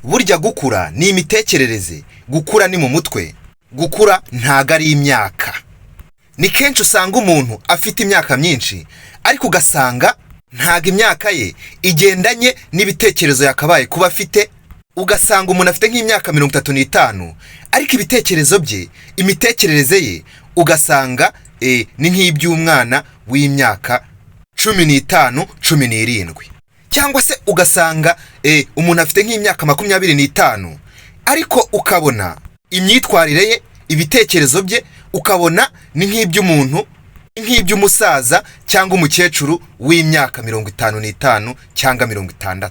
Burya gukura ni imitekerereze, gukura ni mu mutwe, gukura ntago ari imyaka. Ni kenshi usanga umuntu afite imyaka myinshi, ariko ugasanga ntago imyaka ye igendanye n'ibitekerezo yakabaye kuba afite. Ugasanga umuntu afite nk'imyaka 35, ariko ibitekerezo bye, imitekerereze ye, ugasanga ni nk'iby'umwana w'imyaka 15, 17. Cyangwa se ugasanga umuntu afite nk'imyaka 25, ariko ukabona imyitwarire ye, ibitekerezo bye, ukabona ni nk'iby'umuntu, nk'iby'umusaza cyangwa umukecuru w'imyaka 55 cyangwa 60.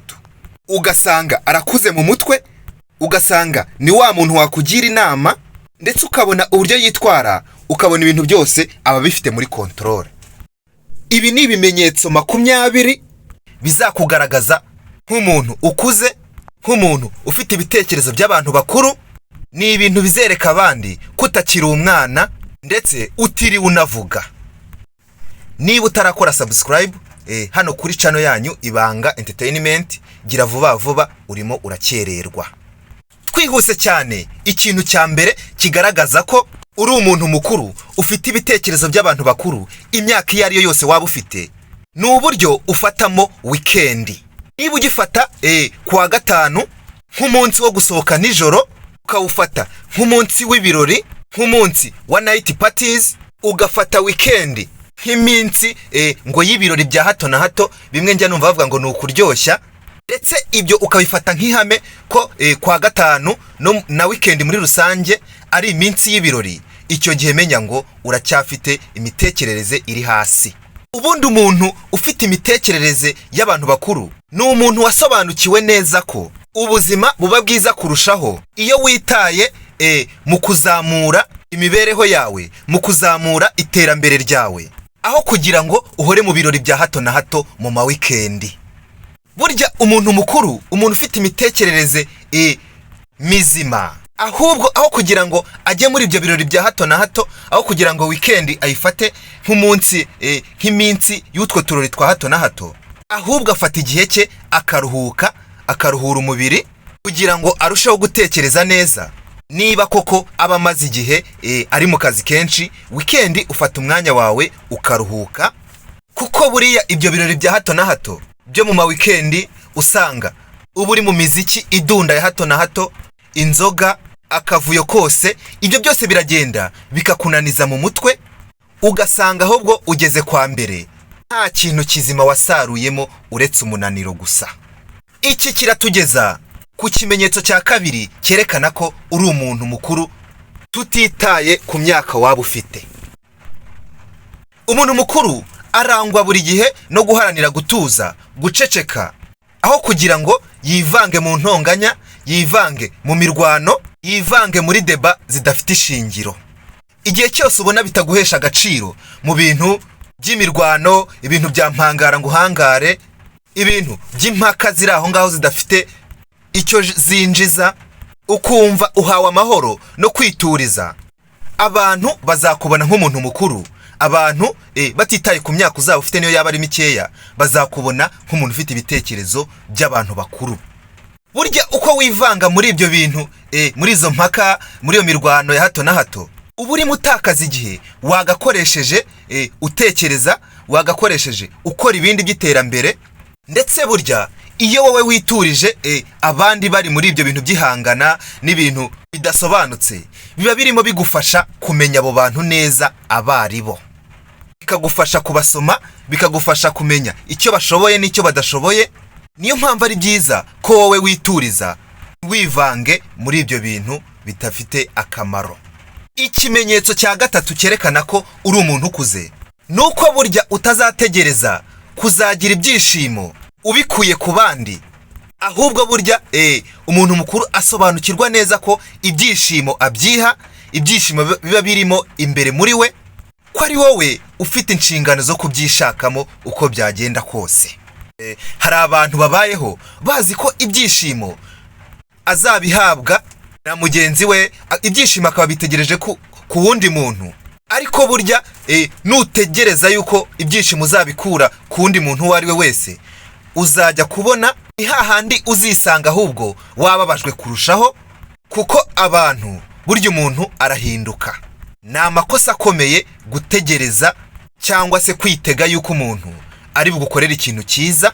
Ugasanga arakuze mu mutwe, ugasanga ni wa muntu wakugira inama, ndetse ukabona uburyo yitwara, ukabona ibintu byose aba abifite muri contrôle. Ibi ni ibimenyetso 20 bizakugaragaza nk'umuntu ukuze, nk'umuntu ufite ibitekerezo by'abantu bakuru. Ni ibintu bizereka abandi ko utakiri umwana, ndetse utiriwe unavuga. Niba utarakora subscribe hano kuri channel yanyu Ibanga Entertainment, gira vuba vuba, urimo urakererwa. Twihuse cyane, ikintu cya mbere kigaragaza ko uri umuntu mukuru, ufite ibitekerezo by'abantu bakuru, imyaka iyo ari yo yose waba ufite, ni uburyo ufatamo weekend. Niba ugifata kuwa gatanu nk'umunsi wo gusohoka nijoro, ukawufata nk'umunsi w'ibirori, nk'umunsi wa night parties, ugafata weekend nk'iminsi ngo y'ibirori bya hato na hato, bimwe njya numva bavuga ngo ni ukuryoshya, ndetse ibyo ukabifata nk'ihame ko kwa gatanu no, na weekend muri rusange ari iminsi y'ibirori, icyo gihe menya ngo uracyafite imitekerereze iri hasi. Ubundi umuntu ufite imitekerereze y'abantu bakuru ni umuntu wasobanukiwe neza ko ubuzima buba bwiza kurushaho iyo witaye mu kuzamura imibereho yawe, mu kuzamura iterambere ryawe, aho kugira ngo uhore mu birori bya hato na hato mu ma weekend. Burya umuntu mukuru, umuntu ufite imitekerereze mizima, ahubwo aho kugira ngo ajye muri ibyo birori bya hato na hato, aho kugira ngo weekend ayifate nk'umunsi nk'iminsi y'utwo turori twa hato na hato, ahubwo afata igihe cye akaruhuka, akaruhura umubiri kugira ngo arusheho gutekereza neza. Niba koko aba amaze igihe ari mu kazi kenshi, weekend ufata umwanya wawe ukaruhuka, kuko buriya ibyo birori bya hato na hato byo mu ma weekend usanga uba uri mu miziki idunda ya hato na hato, inzoga, akavuyo kose. Ibyo byose biragenda bikakunaniza mu mutwe, ugasanga ahubwo ugeze kwa mbere nta kintu kizima wasaruyemo uretse umunaniro gusa. Iki kiratugeza ku kimenyetso cya kabiri cyerekana ko uri umuntu mukuru, tutitaye ku myaka waba ufite. Umuntu mukuru arangwa buri gihe no guharanira gutuza, guceceka, aho kugira ngo yivange mu ntonganya, yivange mu mirwano, yivange muri débat zidafite ishingiro. Igihe cyose ubona bitaguhesha agaciro mu bintu by'imirwano, ibintu bya mpangara ngo uhangare, ibintu by'impaka ziri aho ngaho zidafite icyo zinjiza, ukumva uhawe amahoro no kwituriza, abantu bazakubona nk'umuntu mukuru. Abantu batitaye ku myaka uzaba ufite, niyo yaba ari mikeya, bazakubona nk'umuntu ufite ibitekerezo by'abantu bakuru. Burya uko wivanga muri ibyo bintu, muri izo mpaka, muri iyo mirwano ya hato na hato, uba urimo utakaza igihe wagakoresheje utekereza, wagakoresheje ukora ibindi by'iterambere. Ndetse burya iyo wowe witurije, abandi bari muri ibyo bintu by'ihangana n'ibintu bidasobanutse, biba birimo bigufasha kumenya abo bantu neza abo ari bo, bikagufasha kubasoma, bikagufasha kumenya icyo bashoboye n'icyo badashoboye. Niyo mpamvu ari byiza ko wowe wituriza, wivange muri ibyo bintu bidafite akamaro. Ikimenyetso cya gatatu cyerekana ko uri umuntu ukuze ni uko burya utazategereza kuzagira ibyishimo ubikuye ku bandi. Ahubwo burya umuntu mukuru asobanukirwa neza ko ibyishimo abyiha, ibyishimo biba birimo imbere muri we, ko ari wowe ufite inshingano zo kubyishakamo uko byagenda kose. Hari abantu babayeho bazi ko ibyishimo azabihabwa na mugenzi we, ibyishimo akaba bitegereje ku wundi muntu. Ariko burya nutegereza yuko ibyishimo uzabikura ku wundi muntu uwo ari we wese, uzajya kubona Ni hahandi uzisanga ahubwo wababajwe kurushaho, kuko abantu burya umuntu arahinduka. Ni amakosa akomeye gutegereza cyangwa se kwitega yuko umuntu ari bugukorere ikintu cyiza,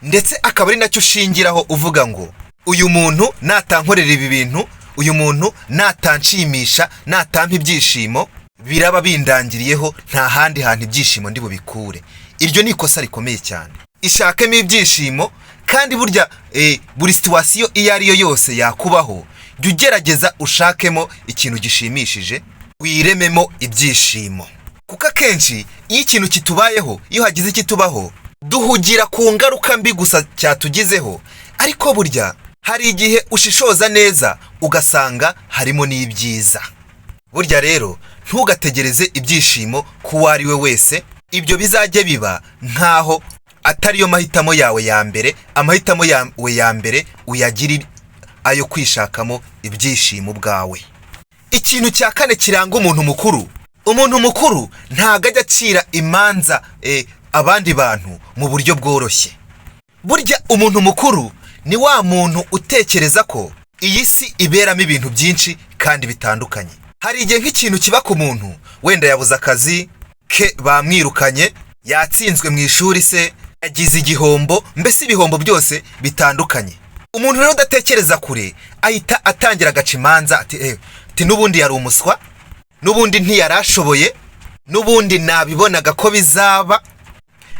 ndetse akaba ari nacyo ushingiraho uvuga ngo uyu muntu natankorera ibi bintu, uyu muntu natanshimisha, natampa ibyishimo, biraba bindangiriyeho, nta handi hantu ibyishimo ndi bubikure. Iryo ni ikosa rikomeye cyane. Ishakemo ibyishimo, kandi burya buri situation iyo ari yo yose yakubaho, jya ugerageza ushakemo ikintu gishimishije, wirememo ibyishimo. Kuko akenshi iyo ikintu kitubayeho, iyo hagize ikitubaho, duhugira ku ngaruka mbi gusa cyatugizeho, ariko burya hari igihe ushishoza neza ugasanga harimo n'ibyiza. Burya rero ntugategereze ibyishimo ku uwo ari we wese, ibyo bizajye biba nk'aho atariyo mahitamo yawe ya mbere. Amahitamo yawe ya mbere uyagire ayo kwishakamo ibyishimo ubwawe. Ikintu cya kane kiranga umuntu mukuru: umuntu mukuru ntabwo ajya acira imanza abandi bantu mu buryo bworoshye. Burya umuntu mukuru ni wa muntu utekereza ko iyi si iberamo ibintu byinshi kandi bitandukanye. Hari igihe nk'ikintu kiba ku muntu, wenda yabuze akazi ke, bamwirukanye, yatsinzwe mu ishuri se, yagize igihombo, mbese ibihombo byose bitandukanye. Umuntu rero udatekereza kure ahita atangira agaca imanza ati n'ubundi yari umuswa, n'ubundi ntiyari ashoboye, n'ubundi nabibonaga ko bizaba,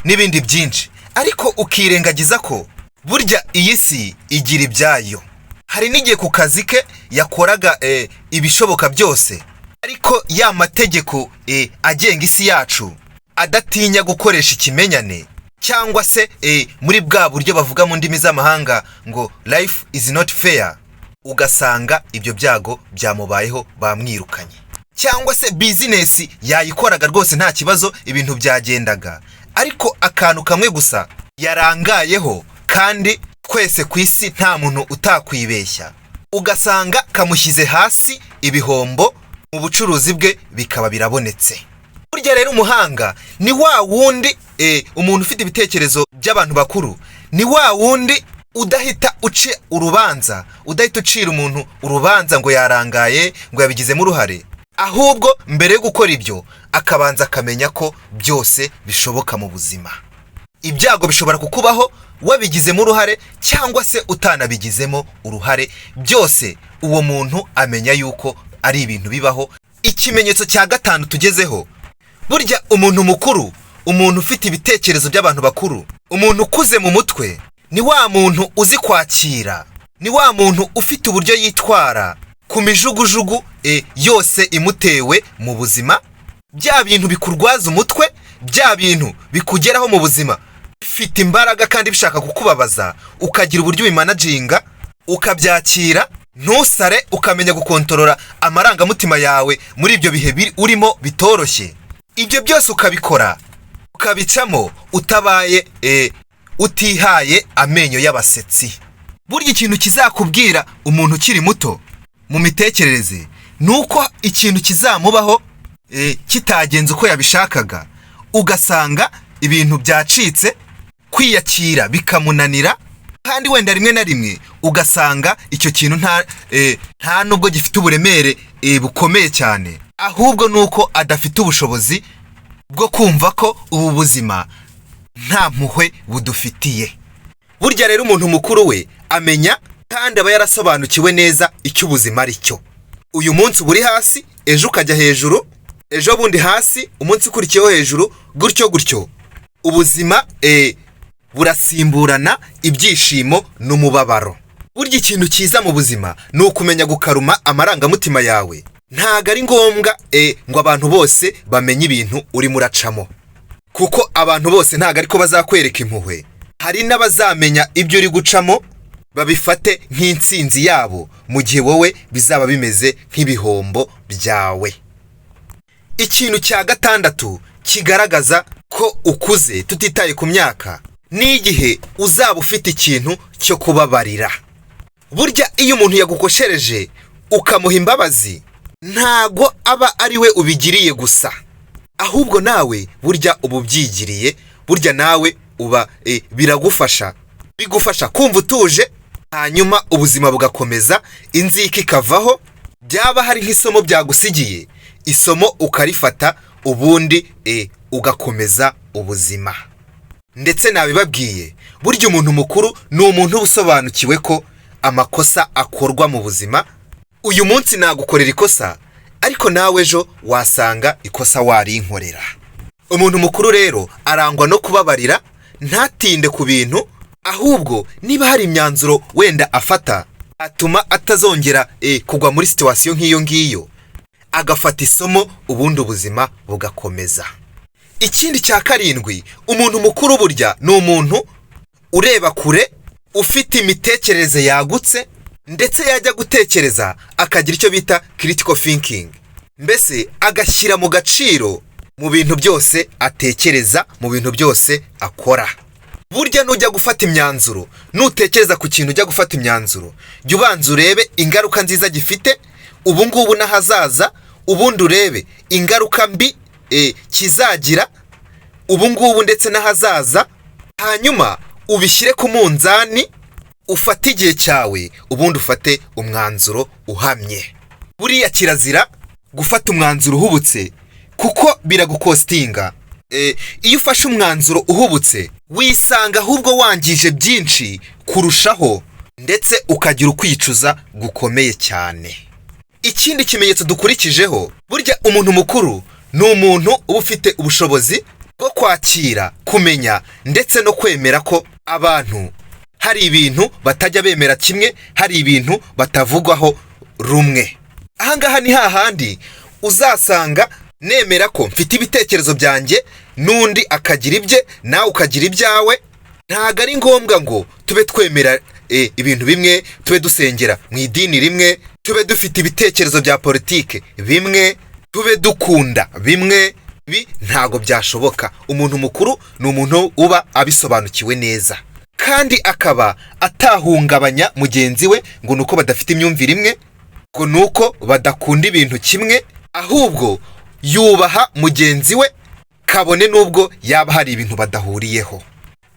n'ibindi byinshi. Ariko ukirengagiza ko burya iyi si igira ibyayo. Hari n'igihe ku kazi ke yakoraga ibishoboka byose, ariko ya mategeko agenga isi yacu adatinya gukoresha ikimenyane, cyangwa se muri bwa buryo bavuga mu ndimi z'amahanga ngo "life is not fair", ugasanga ibyo byago byamubayeho, bamwirukanye. Cyangwa se business yayikoraga rwose nta kibazo, ibintu byagendaga, ariko akantu kamwe gusa yarangayeho, kandi twese ku isi nta muntu utakwibeshya, ugasanga kamushyize hasi, ibihombo mu bucuruzi bwe bikaba birabonetse. Burya rero umuhanga ni wa wundi, umuntu ufite ibitekerezo by'abantu bakuru ni wa wundi udahita uca urubanza, udahita ucira umuntu urubanza ngo yarangaye, ngo yabigizemo uruhare, ahubwo mbere yo gukora ibyo akabanza akamenya ko byose bishoboka mu buzima. Ibyago bishobora kukubaho wabigizemo uruhare cyangwa se utanabigizemo uruhare, byose uwo muntu amenya yuko ari ibintu bibaho. Ikimenyetso cya gatanu tugezeho: burya umuntu mukuru, umuntu ufite ibitekerezo by'abantu bakuru, umuntu ukuze mu mutwe, ni wa muntu uzi kwakira, ni wa muntu ufite uburyo yitwara ku mijugujugu yose imutewe mu buzima. Bya bintu bikurwaza umutwe, bya bintu bikugeraho mu buzima bifite imbaraga kandi bishaka kukubabaza, ukagira uburyo ubimanaginga, ukabyakira, ntusare, ukamenya gukontorora amarangamutima yawe muri ibyo bihe urimo bitoroshye. Ibyo byose ukabikora, ukabicamo utabaye utihaye amenyo y'abasetsi. Burya ikintu kizakubwira umuntu ukiri muto mu mitekerereze ni uko ikintu kizamubaho kitagenze uko yabishakaga, ugasanga ibintu byacitse, kwiyakira bikamunanira, kandi wenda rimwe na rimwe ugasanga icyo kintu nta nubwo gifite uburemere bukomeye cyane, ahubwo ni uko adafite ubushobozi bwo kumva ko ubu buzima nta mpuhwe budufitiye. Burya rero umuntu mukuru we amenya kandi aba yarasobanukiwe neza icyo ubuzima ari cyo. Uyu munsi uba uri hasi, ejo ukajya hejuru, ejo bundi hasi, umunsi ukurikiyeho hejuru, gutyo gutyo. Ubuzima burasimburana ibyishimo n'umubabaro. Burya ikintu cyiza mu buzima ni ukumenya gukaruma amarangamutima yawe. Ntabwo ari ngombwa ngo abantu bose bamenye ibintu urimo uracamo, kuko abantu bose ntabwo ariko bazakwereka impuhwe. Hari n'abazamenya ibyo uri gucamo babifate nk'intsinzi yabo, mu gihe wowe bizaba bimeze nk'ibihombo byawe. Ikintu cya gatandatu kigaragaza ko ukuze, tutitaye ku myaka, ni igihe uzaba ufite ikintu cyo kubabarira. Burya iyo umuntu yagukoshereje ukamuha imbabazi, ntago aba ari we ubigiriye gusa, ahubwo nawe burya uba ubyigiriye. Burya nawe uba biragufasha. Bigufasha kumva utuje, hanyuma ubuzima bugakomeza, inzika ikavaho. Byaba hari nk'isomo byagusigiye, isomo ukarifata, ubundi ugakomeza ubuzima. Ndetse nabibabwiye, burya umuntu mukuru ni umuntu uba usobanukiwe ko amakosa akorwa mu buzima. Uyu munsi nagukorera ikosa, ariko nawe ejo wasanga ikosa warinkorera. Umuntu mukuru rero arangwa no kubabarira, ntatinde ku bintu, ahubwo niba hari imyanzuro wenda afata atuma atazongera kugwa muri situation nk'iyo ngiyo, agafata isomo, ubundi ubuzima bugakomeza. Ikindi cya karindwi, umuntu mukuru burya ni umuntu ureba kure, ufite imitekerereze yagutse, ndetse yajya gutekereza akagira icyo bita critical thinking, mbese agashyira mu gaciro mu bintu byose atekereza, mu bintu byose akora. Burya nujya gufata imyanzuro, nutekereza ku kintu ujya gufata imyanzuro, jya ubanza urebe ingaruka nziza gifite ubu ngubu n'ahazaza, ubundi urebe ingaruka mbi kizagira ubu ngubu ndetse n'ahazaza, hanyuma ubishyire ku munzani, ufate igihe cyawe, ubundi ufate umwanzuro uhamye. Buriya kirazira gufata umwanzuro uhubutse kuko biragucostinga. Iyo ufashe umwanzuro uhubutse, wisanga ahubwo wangije byinshi kurushaho, ndetse ukagira ukwicuza gukomeye cyane. Ikindi kimenyetso dukurikijeho, burya umuntu mukuru ni umuntu uba ufite ubushobozi bwo kwakira, kumenya ndetse no kwemera ko abantu hari ibintu batajya bemera kimwe, hari ibintu batavugwaho rumwe. Ahangaha ni hahandi uzasanga nemera ko mfite ibitekerezo byanjye, n'undi akagira ibye, nawe ukagira ibyawe. Ntabwo ari ngombwa ngo tube twemera ibintu bimwe, tube dusengera mu idini rimwe, tube dufite ibitekerezo bya politike bimwe, tube dukunda bimwe. Ibi ntabwo byashoboka. Umuntu mukuru ni umuntu uba abisobanukiwe neza, kandi akaba atahungabanya mugenzi we ngo ni uko badafite imyumvire imwe, ngo ni uko badakunda ibintu kimwe. Ahubwo yubaha mugenzi we kabone n'ubwo yaba hari ibintu badahuriyeho.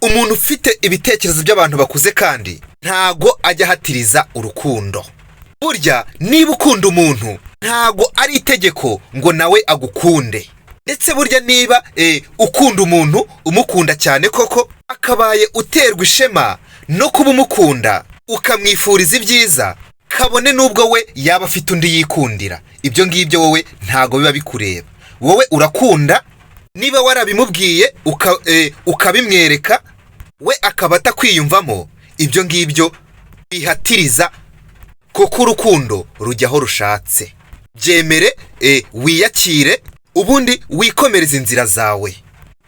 Umuntu ufite ibitekerezo by'abantu bakuze kandi ntago ajya ahatiriza urukundo. Burya niba ukunda umuntu, ntago ari itegeko ngo nawe agukunde. Ndetse burya niba ukunda umuntu, umukunda cyane koko, akabaye uterwa ishema no kuba umukunda, ukamwifuriza ibyiza, kabone n'ubwo we yaba afite undi yikundira. Ibyo ngibyo wowe ntago biba bikureba. Wowe urakunda, niba warabimubwiye ukabimwereka, we akaba atakwiyumvamo, ibyo ngibyo bihatiriza, kuko urukundo rujya aho rushatse. Byemere, wiyakire, ubundi wikomereze inzira zawe,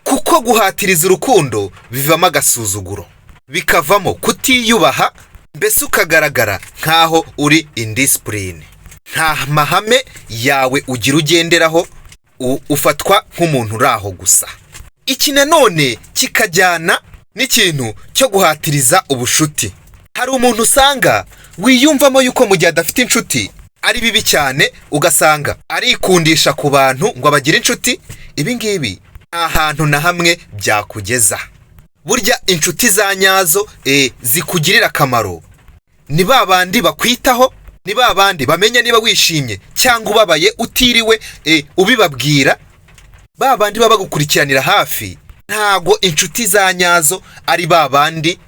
kuko guhatiriza urukundo bivamo agasuzuguro, bikavamo kutiyubaha, mbese ukagaragara nk'aho uri indiscipline, nta mahame yawe ugira ugenderaho, ufatwa nk'umuntu uri aho gusa. Iki nanone kikajyana n'ikintu cyo guhatiriza ubushuti. Hari umuntu usanga wiyumvamo yuko mu gihe adafite inshuti ari bibi cyane, ugasanga arikundisha ku bantu ngo abagire inshuti. Ibi ngibi nta hantu na hamwe byakugeza. Burya inshuti za nyazo zikugirira akamaro ni ba bandi bakwitaho, ni ba bandi bamenya niba wishimye cyangwa ubabaye utiriwe ubibabwira, ba bandi baba bagukurikiranira hafi. Ntago inshuti za nyazo ari ba bandi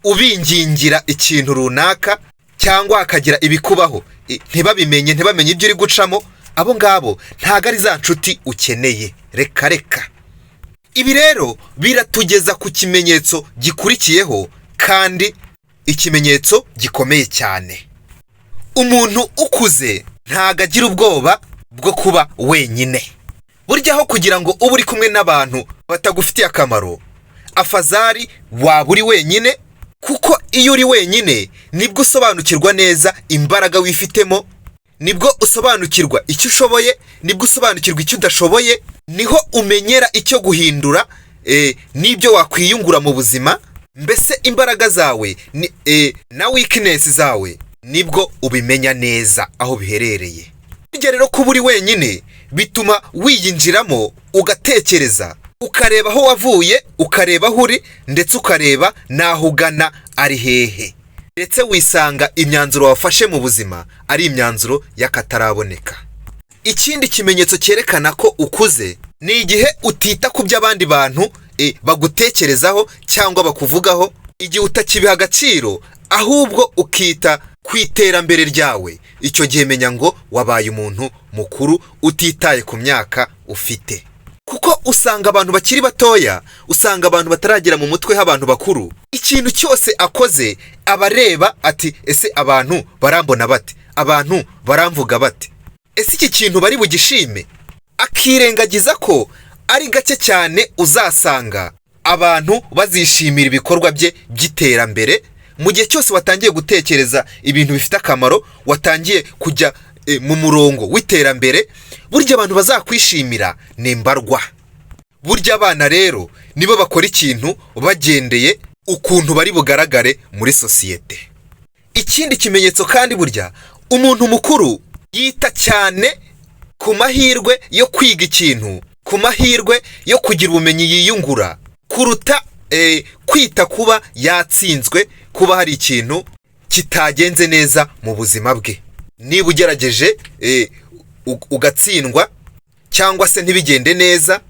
ubingingira ikintu runaka cyangwa hakagira ibikubaho ntibabimenye, ntibamenye ibyo uri gucamo. Abo ngabo ntago ari za nshuti ukeneye, reka reka. Ibi rero biratugeza ku kimenyetso gikurikiyeho, kandi ikimenyetso gikomeye cyane. Umuntu ukuze ntago agira ubwoba bwo kuba wenyine. Burya aho kugira ngo ube uri kumwe n'abantu batagufitiye akamaro, afazari waba uri wenyine, kuko iyo uri wenyine nibwo usobanukirwa neza imbaraga wifitemo, nibwo usobanukirwa icyo ushoboye, nibwo usobanukirwa icyo udashoboye, niho umenyera icyo guhindura n'ibyo wakwiyungura mu buzima. Mbese imbaraga zawe na weakness zawe nibwo ubimenya neza aho biherereye. Burya rero kuba uri wenyine bituma wiyinjiramo, ugatekereza, Ukareba aho wavuye, ukareba aho uri, ndetse ukareba n'aho ugana ari hehe. Ndetse wisanga imyanzuro wafashe mu buzima ari imyanzuro y'akataraboneka. Ikindi kimenyetso cyerekana ko ukuze ni igihe utita ku byo abandi bantu bagutekerezaho cyangwa bakuvugaho, igihe utakibiha agaciro, ahubwo ukita ku iterambere ryawe. Icyo gihe menya ngo wabaye umuntu mukuru utitaye ku myaka ufite, kuko usanga abantu bakiri batoya, usanga abantu bataragera mu mutwe h'abantu bakuru, ikintu cyose akoze aba areba ati: "Ese abantu barambona bate? Abantu baramvuga bate? Ese iki kintu bari bugishime?" Akirengagiza ko ari gake cyane uzasanga abantu bazishimira ibikorwa bye by'iterambere. Mu gihe cyose watangiye gutekereza ibintu bifite akamaro, watangiye kujya mu murongo w'iterambere, burya abantu bazakwishimira ni mbarwa. Burya abana rero nibo bakora ikintu bagendeye ukuntu bari bugaragare muri sosiyete. Ikindi kimenyetso kandi, burya umuntu mukuru yita cyane ku mahirwe yo kwiga ikintu, ku mahirwe yo kugira ubumenyi yiyungura, kuruta kwita kuba yatsinzwe, kuba hari ikintu kitagenze neza mu buzima bwe. Niba ugerageje ugatsindwa cyangwa se ntibigende neza,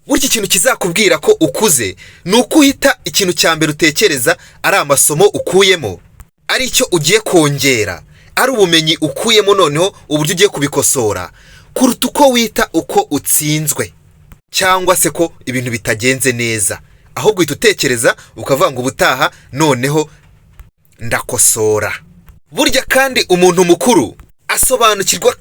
burya ikintu kizakubwira ko ukuze ni uko uhita ikintu cya mbere utekereza ari amasomo ukuyemo, ari icyo ugiye kongera, ari ubumenyi ukuyemo, noneho uburyo ugiye kubikosora, kuruta uko wita uko utsinzwe cyangwa se ko ibintu bitagenze neza. Ahubwo uhita utekereza ukavuga ngo: "Ubutaha noneho ndakosora." Burya kandi umuntu mukuru asobanukirwa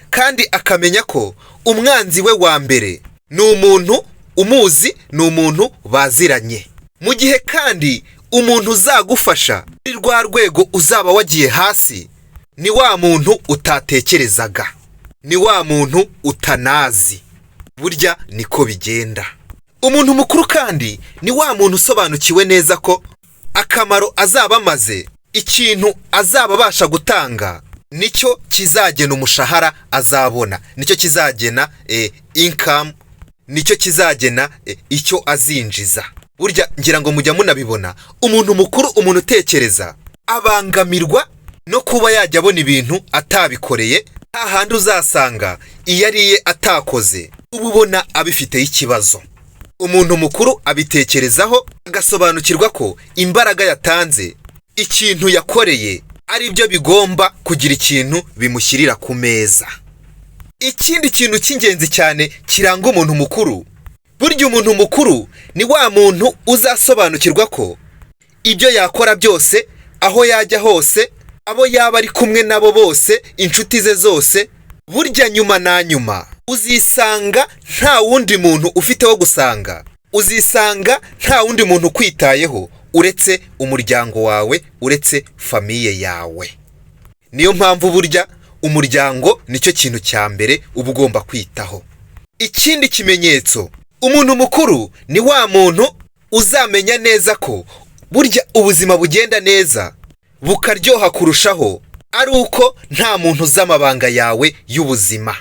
kandi akamenya ko umwanzi we wa mbere ni umuntu umuzi, ni umuntu baziranye, mu gihe kandi umuntu uzagufasha muri rwa rwego uzaba wagiye hasi ni wa muntu utatekerezaga, ni wa muntu utanazi. Burya niko bigenda. Umuntu mukuru kandi ni wa muntu usobanukiwe neza ko akamaro azaba amaze, ikintu azaba abasha gutanga, nicyo kizagena umushahara azabona, nicyo kizagena income, nicyo kizagena icyo azinjiza. Burya ngira ngo mujya munabibona, umuntu mukuru, umuntu utekereza, abangamirwa no kuba yajya abona ibintu atabikoreye. Hahandi uzasanga iyo ariye atakoze, uba ubona abifiteho ikibazo. Umuntu mukuru abitekerezaho, agasobanukirwa ko imbaraga yatanze, ikintu yakoreye, ari byo bigomba kugira ikintu bimushyirira ku meza. Ikindi kintu cy'ingenzi cyane kiranga umuntu mukuru, burya umuntu mukuru ni wa muntu uzasobanukirwa ko ibyo yakora byose, aho yajya hose, abo yaba ari kumwe nabo bose, inshuti ze zose, burya nyuma na nyuma uzisanga nta wundi muntu ufite wo gusanga, uzisanga nta wundi muntu ukwitayeho uretse umuryango wawe, uretse famille yawe. Niyo mpamvu burya umuryango nicyo kintu cya mbere uba ugomba kwitaho. Ikindi kimenyetso, umuntu mukuru ni wa muntu uzamenya neza ko burya ubuzima bugenda neza bukaryoha kurushaho ari uko nta muntu uzi amabanga yawe y'ubuzima,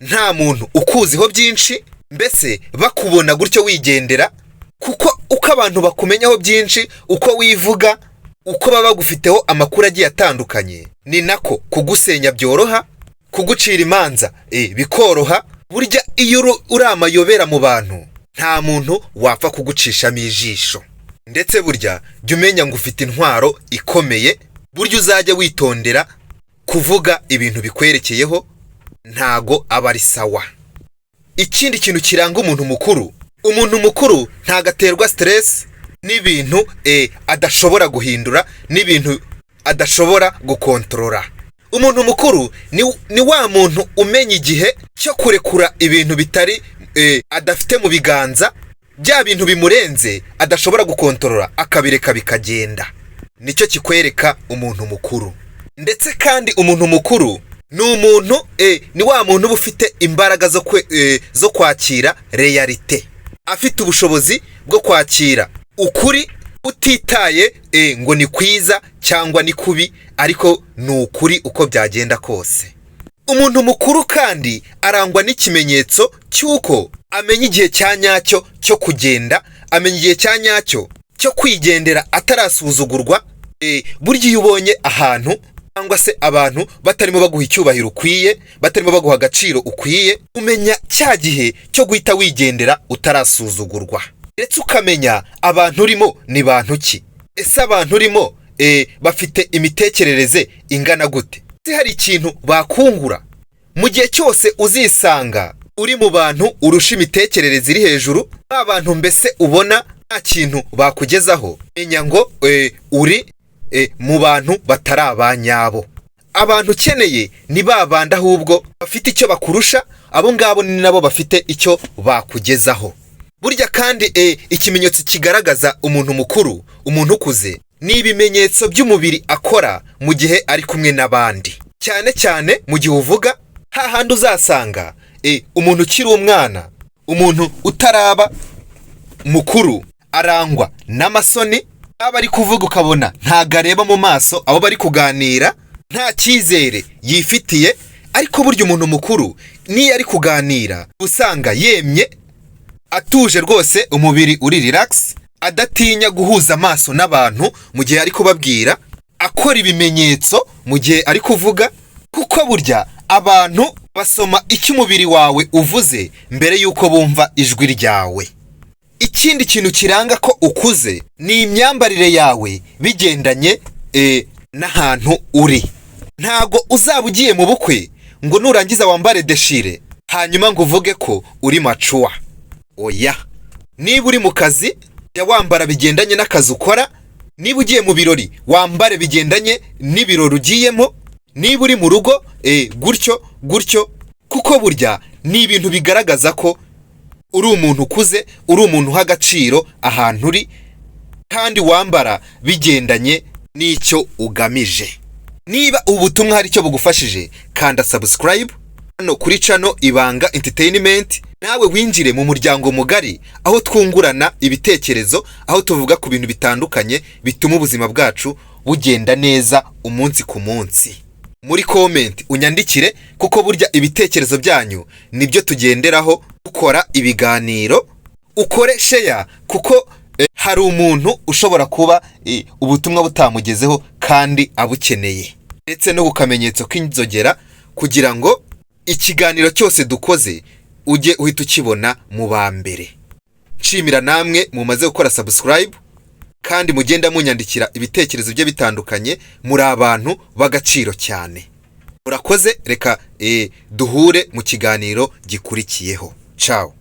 nta muntu ukuziho byinshi, mbese bakubona gutyo wigendera. Kuko uko abantu bakumenyaho byinshi, uko wivuga, uko baba bagufiteho amakuru agiye atandukanye, ni nako kugusenya byoroha, kugucira imanza bikoroha. Burya iyo uri amayobera mu bantu, nta muntu wapfa kugucishamo ijisho. Ndetse burya jya umenya ngo ufite intwaro ikomeye. Burya uzajya witondera kuvuga ibintu bikwerekeyeho, ntago aba ari sawa. Ikindi kintu kiranga umuntu mukuru, umuntu mukuru ntago aterwa stress n'ibintu adashobora guhindura, n'ibintu adashobora gukontorora. Umuntu mukuru ni wa muntu umenya igihe cyo kurekura ibintu bitari adafite mu biganza, bya bintu bimurenze adashobora gukontorora, akabireka bikagenda. Nicyo kikwereka umuntu mukuru. Ndetse kandi umuntu mukuru ni umuntu ni wa muntu uba ufite imbaraga zo kwakira réalité, afite ubushobozi bwo kwakira ukuri utitaye ngo ni kwiza cyangwa ni kubi, ariko ni ukuri uko byagenda kose. Umuntu mukuru kandi arangwa n'ikimenyetso cy'uko amenya igihe cya nyacyo cyo kugenda, amenya igihe cya nyacyo cyo kwigendera atarasuzugurwa. Burya iyo ubonye ahantu cyangwa se abantu batarimo baguha icyubahiro ukwiye, batarimo baguha agaciro ukwiye, umenya cya gihe cyo guhita wigendera utarasuzugurwa, ndetse ukamenya abantu urimo ni bantu ki. Ese abantu urimo bafite imitekerereze ingana gute? Ese hari ikintu bakungura? Mu gihe cyose uzisanga uri mu bantu urusha imitekerereze iri hejuru, ba bantu mbese ubona nta kintu bakugezaho, menya ngo uri mu bantu batari abanyabo. Abantu ukeneye ni ba bandi ahubwo bafite icyo bakurusha, abo ngabo ni nabo bafite icyo bakugezaho. Burya kandi ikimenyetso kigaragaza umuntu mukuru, umuntu ukuze, ni ibimenyetso by'umubiri akora mu gihe ari kumwe n'abandi, cyane cyane mu gihe uvuga. Hahandi uzasanga umuntu ukiri umwana, umuntu utaraba mukuru, arangwa n'amasoni, aba ari kuvuga ukabona ntago areba mu maso abo bari kuganira, nta cyizere yifitiye. Ariko burya umuntu mukuru niyo ari kuganira usanga yemye, atuje rwose, umubiri uri relax, adatinya guhuza amaso n'abantu mu gihe ari kubabwira, akora ibimenyetso mu gihe ari kuvuga, kuko burya abantu basoma icyo umubiri wawe uvuze mbere y'uko bumva ijwi ryawe. Ikindi kintu kiranga ko ukuze ni imyambarire yawe bigendanye n'ahantu uri. Ntago uzaba ugiye mu bukwe ngo nurangiza wambare déchiré, hanyuma ngo uvuge ko uri mature. Oya, niba uri mu kazi, jya wambara bigendanye n'akazi ukora. Niba ugiye mu birori, wambare bigendanye n'ibirori ugiyemo. Niba uri mu rugo, gutyo gutyo, kuko burya ni ibintu bigaragaza ko uri umuntu ukuze, uri umuntu uha agaciro ahantu uri, kandi wambara bigendanye n'icyo ugamije. Niba ubu butumwa hari icyo bugufashije, kanda subscribe hano kuri channel Ibanga Entertainment, nawe winjire mu muryango mugari aho twungurana ibitekerezo, aho tuvuga ku bintu bitandukanye bituma ubuzima bwacu bugenda neza umunsi ku munsi. Muri comment unyandikire, kuko burya ibitekerezo byanyu nibyo tugenderaho dukora ibiganiro. Ukore share, kuko hari umuntu ushobora kuba ubutumwa butamugezeho kandi abukeneye, ndetse no ku kamenyetso k'inzogera kugira ngo ikiganiro cyose dukoze ujye uhita ukibona mu ba mbere. Nshimira namwe mumaze gukora subscribe kandi mugenda munyandikira ibitekerezo bye bitandukanye. Muri abantu b'agaciro cyane, murakoze. Reka duhure mu kiganiro gikurikiyeho. Ciao.